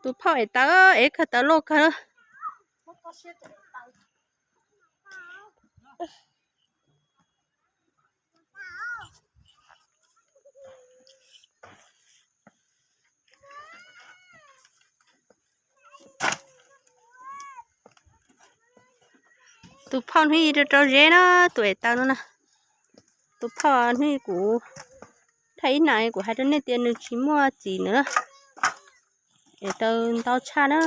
Tus phauj ev taws, ev kawg taws loj kawg. Tus phauj hnub ib rau rau zeb na, tus ev taws no na. Tus phauj hnub ib kuv thaij ib na, kuv hais rau nej tias nws tsis muaj txiv ntawd na. Ev taws ntau tshaj na.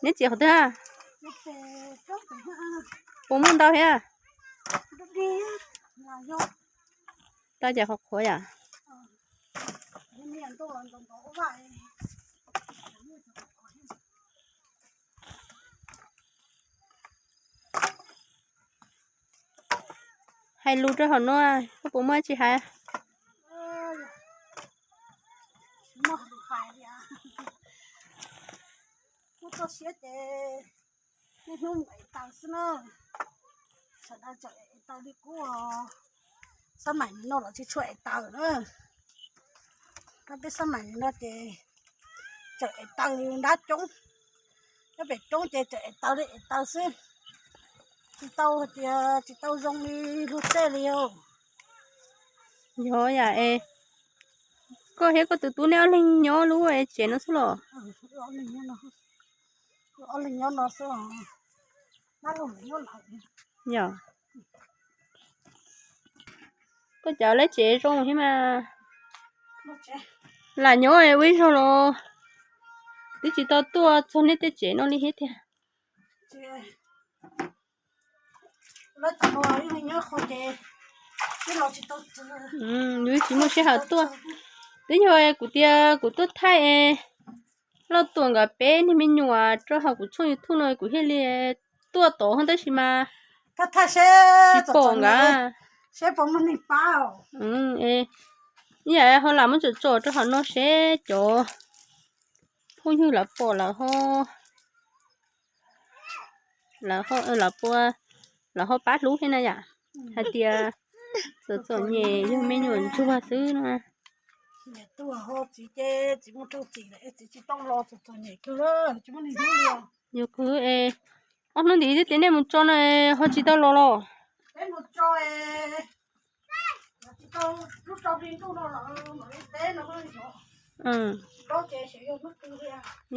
Neb txiv qhov twg? Puas muaj ntau thiab? Tau cas qhuav qhuav yom? Hais lus rau hauv no, koj puas muaj tsis hais? Kuv txoj siab ces niaj hnub mus ev taws xwb na. Sawv daws tseem ev taws li qub. Xab maim no los tsis tshua ev taws na. Peb xab maim no ces tseem ev taws ntab coob. Nyob pem roob ces tseem ev taws li ev taws xwb. Tsis tau hais tias tsis tau zoo li luag tej li os. Yog yam es koj thiab koj tus tub neb ob leeg nyob lub tsev no xwb los? Ob leeg nyob no xwb. Yog. Koj cov lub tsev zoo thiab mas. Lam nyob ua ib zaug los twb tsis tau tuaj txog nej tej tsev no li thiab tiag. Yus tsis muaj sij hawm tuaj. Twb yog kuv tias kuv tuaj thaij es Lauj Tuam nkawd peb niag me nyuam rau hauv kuv tshooj YouTube no kuv thiaj li tuaj tod tab sis mas tsis pom nkawd. Ib yam ho lam muab tsom tsom rau hauv no seb cov phooj ywg lawv pom lawv ho, lawv ho, lawv ho pab hlub thiab na yom. Hais tias txom txom nyem yog me nyuam ntsuag xwb no. Yog kawg es ob hnub ntxiv twb tias nej mus tso no ho tsis tau los los?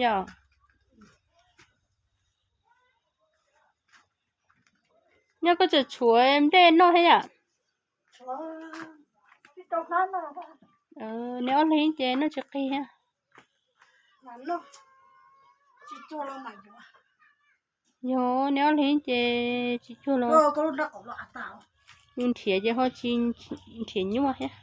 Yog. Nyob koj tseem tshuav nplej noj thiab yom? Neb ob leeg ces noj tsis qig thiab. Yog neb ob leeg ces tsis cuag los. Yus nrhiav ces ho tsis nyiam thiab.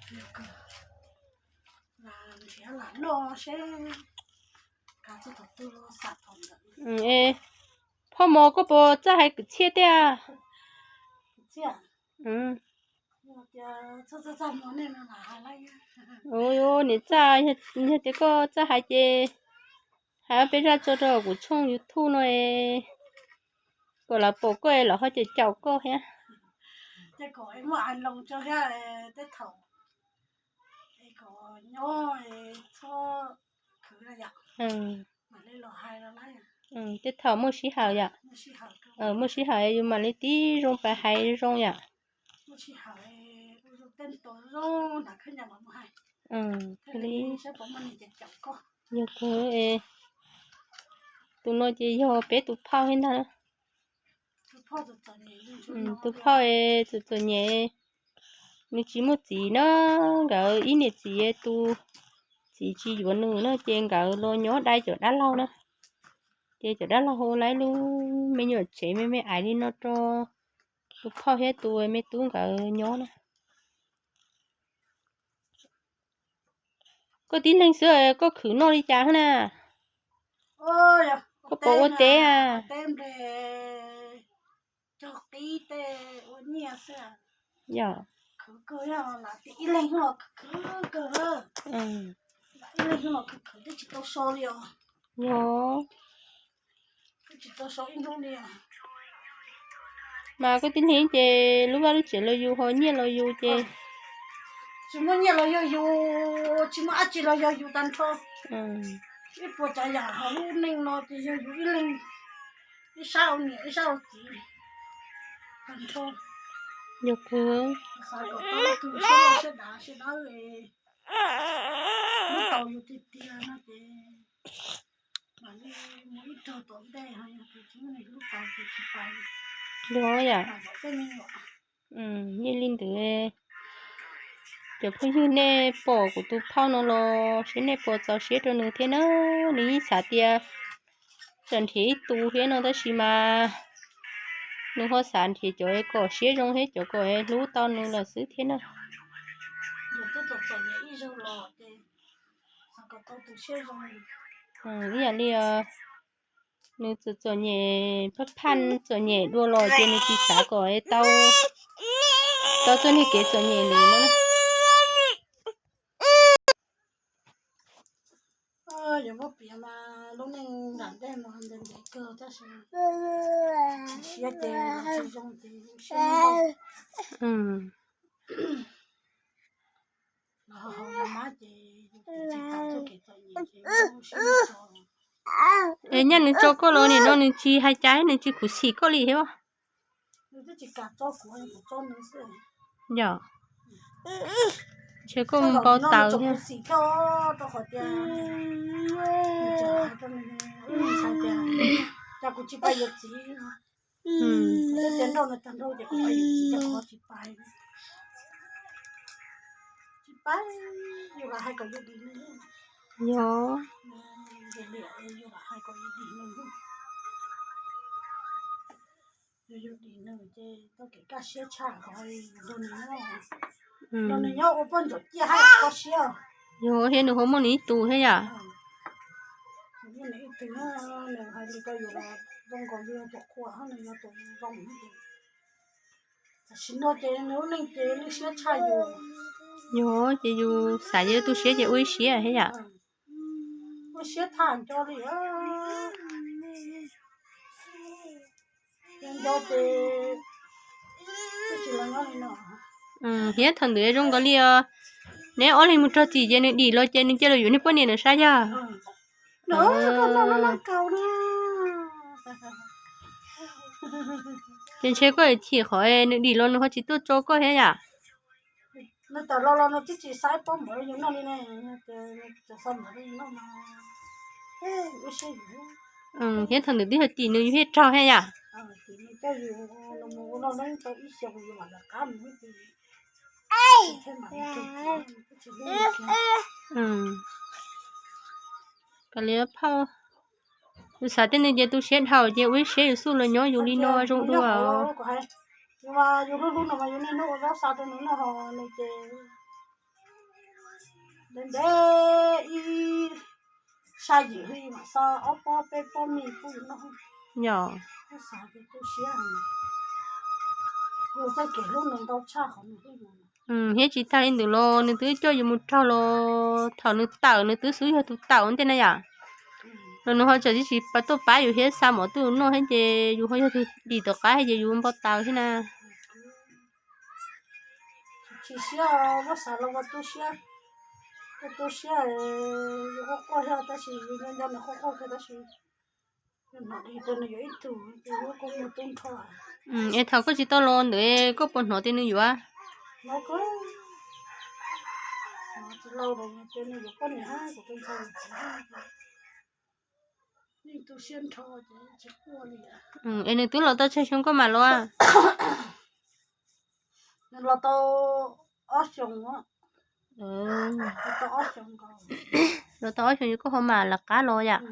Phauj Mos, koj puas txawj hais kwv txhiaj tiag? Niam txaj, yog tias koj txawj hais ces hais ob peb zaj tso rau kuv tshooj YouTube no, kom lawv pom koj lawv ho caum caum koj thiab. Tej thaum muaj sij hawm yom, muaj sij hawm yus mam li tib zoo pab hais zoo yom. Li yog kawg, tus no ces yog peb tus phauj thiab ntag. Tus phauj es txom txom nyem, nws tsis muaj txiv na, nkawd ib niam txiv tus txiv tsis yuav nws na ces nkawd los nyob dai cov dab laug na. Ces cov dab laug hu lawv lub me nyuam tsev me me aiv li no rau tus phauj thiab tus me tub nkawd nyob na. Koj tib leeg xwb koj khwv noj li cas na? Koj puas ua teb? Yog, yog. Mas koj tib leeg ces lub vaj lub tsev los yus ho nyiaj los yus ces tsis muaj nyiaj los yog yus, tsis muaj dab tsi los yog yus tag nrho. Ib puas tsav yam hauv lub neej no ces yog yus ib leeg, ib sab ua niam ib sab ua txiv tag nrho. Yog kawg. Xav kom tau tus siab loj siab dav siab dawb, hlub tau yus tiag tiag no ces mam li mus ib tog tom ntej, ho yog tus tsis muaj neeg hlub tau ces tsis pais. Yog yam, yeej li ntawd. Cov phooj ywg, nej pom kuv tus phauj no los seb nej puas txaus siab rau nws thiab na. Nws yeej xav tias tseem nrhiav ib tus thiab no tab sis mas nws ho xav nrhiav cov kom siab zoo thiab cov kom hlub tau nws lawm xwb thiab na. Ib yam li nws txom txom nyem phaj phaj txom nyem dua los ces nws tsis xav kom tau, tau txoj niag kev txom nyem ntawd na. Yog muab piav mas lub neej nram ntej mas ntev ntev kawg tab sis tsis siab ces tsis zoo ces siab. Es nyaj nws tso koj los nim no nws tsis hais cas nws tsis khuv xim koj li thiab. Yog, ntshe koj npau taws thiab. Yog. Yog thiab nws ho muaj nws ib tug thiab yam. Tam sim no ces nws lub neej ces lub siab tshaj yus. Yog ces yus xav yus tu siab ces ua ib siab thiab yam. Ua siab tham nco li. Nco ces twb tsis los nyob li no. Thiab thaum ntawd zoo nkaus li os, neb ob leeg mus rau txim ces nws dim los ces nws cia los yuav niag poj niam ntawd saib yog. Ces ntshe koj yuav chim qhov nws dim los nws ho tsis tuaj tso koj thiab yam. Nws tawm los los nws twb tsis xa pob npawv yus noj li ne. Thiab thaum ntawd twb yog tim nws yus thiaj raug thiab yam. Kav liam phauj, yus xav tej neeg ces tu siab dhau ces ua ib siab yus xub los nyob yus li no zoo dua. Yus hlub hlub nws mas yus niaj hnub ua zaub xa rau nws noj ho nws ces ntev ntev ib sab yim hli mam xa ob pob peb pob mis pub yus noj. Yog, xav ces tu siab, yus txoj kev hlub nws ntau tshaj qhov nws hlub yus. Thiab tsis tag li ntawd los nws twb coj yus mus raug los thaum nws tawm nws twb xub yog tus tawm ua ntej na yom. Los nws ho tseem tsis tuaj pab yus thiab xa mov tuaj noj thiab ces yus ho yog tus dim tom qab thiab ces yus npau taws thiab na. Tsis siab, muab xav los ua tu siab, tu siab, yus quaj quaj thiab tab sis yus nco nco nws quaj quaj kiag tab sis yus hnov li rau nws yuav ib tug ces yus kuj mus tu nrho. Es thaum koj tsis tau los ntawd koj puas hnov tias nws yuav? Hnov kawg. Hnov tsis laus los tias nws yuav poj niam, kuv tus ntxhais yuav txiv. Yeej tu siab nrho ces tsis quaj li. Es nws twb los tau tsawg xyoo koj mam los? Nws los tau ob xyoos. Los tau ob xyoos, los tau ob xyoos koj ho mam lawv qab los yom?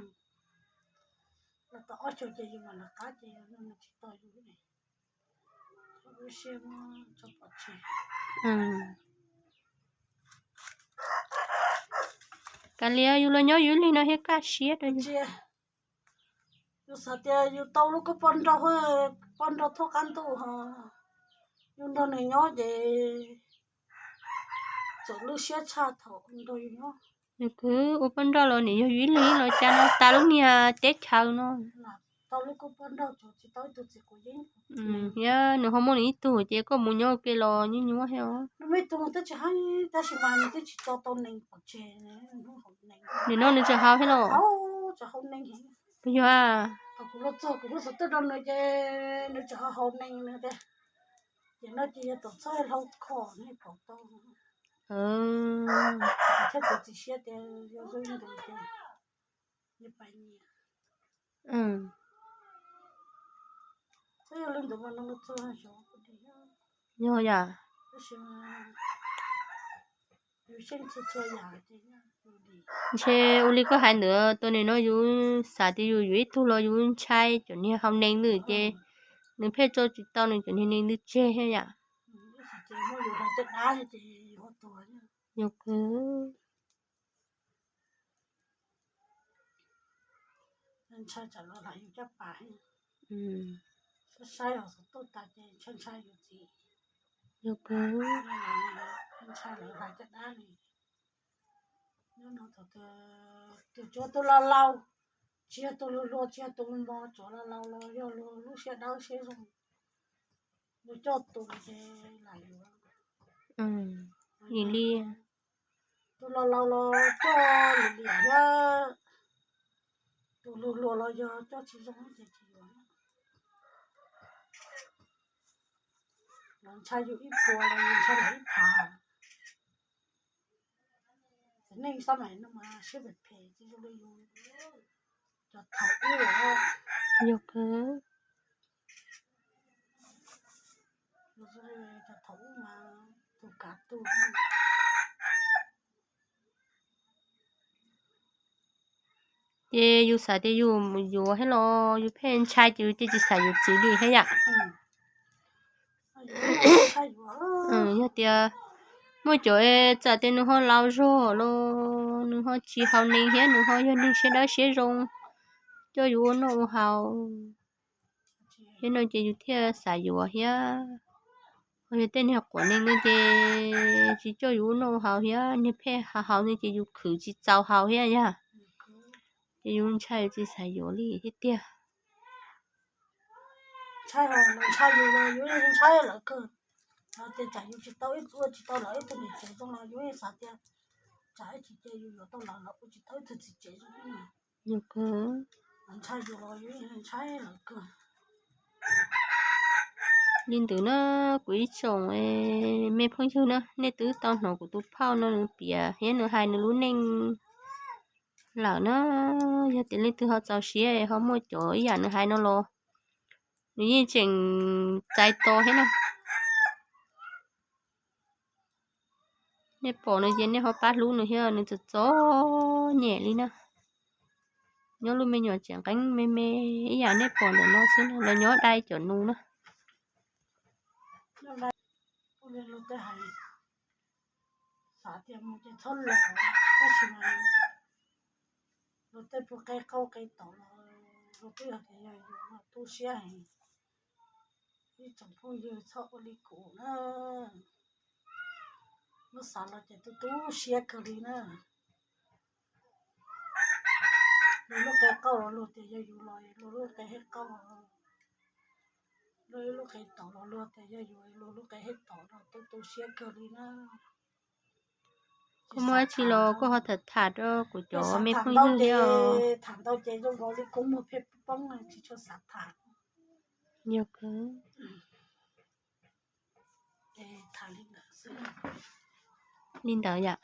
Los tau ob xyoos ces yus mam lawv qab ces nws tsis tos yus. Kav liam, yus los nyob yus ib leeg no thiab kaj siab rau yus. Yus xav tias yus tau lub koj poj nrauj, poj nrauj thoob qab ntuj ho yus nrog nws nyob ces txawm lub siab tshaj thaum nrog yus nyob. Nws kwv ua poj nrauj los nim yog yus ib leeg los cas no tas lub niag teb chaws no. Tau lub koj poj nrauj tsis tau ib tug txiv quav yeeb. Thiab nws ho muaj nws ib tug ces koj mus nyob ua ke los nyuaj nyuaj thiab os. Nws muaj ib tug twb tsis hais tab sis mas nws twb tsis tso tau nees pov tseg. Nim no nws tseem haus thiab los? Puas yog? Thaum kuv los txog kuv muab xov tooj rau nws ces nws tseem haus nees nws tias, ces no ces yog tom txhob hlau kho nej pom tau. Thiab txiav txim siab tias yog zoo li ntawd ces nws pais nyiam. Txhob yog li ntawd mas no txog xyov. Yog yam. Tab sis mas yus xyeej txhua txhua yam ces ntshe ua li koj hais ntawd, tus niag no yus xav tias yus yuav ib tug los yus ntshai cov niag haus nees ntawd ces nws pheej tso tsis tau nws cov niag nees ntawd tseg thiab yam. Yog kawg. Ntshai tsam los lam yus caj pas, saib saib os, xov tooj tas ces ntshai ntshai yus txiv. Yog kawg. Ntshai lawv hais caj dab li. Nyob no thaum tus tsuav tus laus laus, tsis yog tus luag hluas tsis yog tus mos mos, tsuav laus laus los yog luag lub siab dawb siab zoo, luag coj tus ces lam yuav. Ib li tus laus laus los coj liam liam thiab, tus luag hluas los yog coj tsis zoo ces tsis yuav. Los ntshai yus ib puas los yus ntshai lawv ib phav. Txiv neej xab maim no mas siab phem phem tsis zoo li yus cov thaum ub. Yog kawg. Cov thaum ub mas tus kav tus. Ces yus xav tias yus mus yuav thiab los yus pheej ntshai ces yus cia tsis xav yuav txiv li thiab yam. Yog tias muaj cov txawm tias nws ho laus zog los nws ho tsis haus neeg thiab nws ho yog neeg siab dawb siab zoo, coj yus ua noj ua haus thiab no ces yus thiaj xav yuav thiab. Ho yog tej niag quav neeg no ces tsis coj yus ua noj ua haus thiab, niag pheej haus haus no ces yus khwv tsis txaus haus thiab yog. Ces yus ntshai yus tsis xav yuav li thiab tiag. Ntshai los ntshai yus los yus yeej ntshai lawv kawg. Tias tsam yus tsis tau ib ua tsis tau lawv ib tug niam tsev zoo los yus yeej xav tias tsam ib chim ces yus yuav tau lawv los ua tsis tau ib tug txiv tsev zoo. Yog kawg. Ntshai yus los yus yeej ntshai lawv kawg. Li ntawd na, kuv ib tsoom me phooj ywg na, nej twb tau hnov kuv tus phauj no nws piav thiab nws hais nws lub neej lawm na. Yog tias leej twg ho txaus siab ho muaj cov ib yam nws hais no los nws yeej tseem txais tos thiab na. Nej pom nws ces nej ho pab hlub nws thiab, nws txom txom nyem li na. Nyob lub me nyuam tseem nqeeb me me ib yam nej pom ntawm no xwb na, los nyob dai cov nus na. Xav tias mus ces txhob los, tab sis mas luag tej pug qe qauj qe tod los luag twb yog tias yog yus tu siab heev, ib tsoom phooj ywg txhob ua li kuv na. Muab xav los ces tu tu siab kawg li na. Luag lub qe qauj los luag tias yog yus los luag lub qe hej qauj, luag ib lub qe tod los luag tias yog yus luag lub qe hej tod los tu tu siab kawg li na. Koj muaj dab tsi los koj ho tham tham rau kuv cov me phooj ywg thiab. Tham ntau ces zoo nkaus li kua muag pheej poob tsis tshua xav tham. Yog kawg. Li ntawd yom.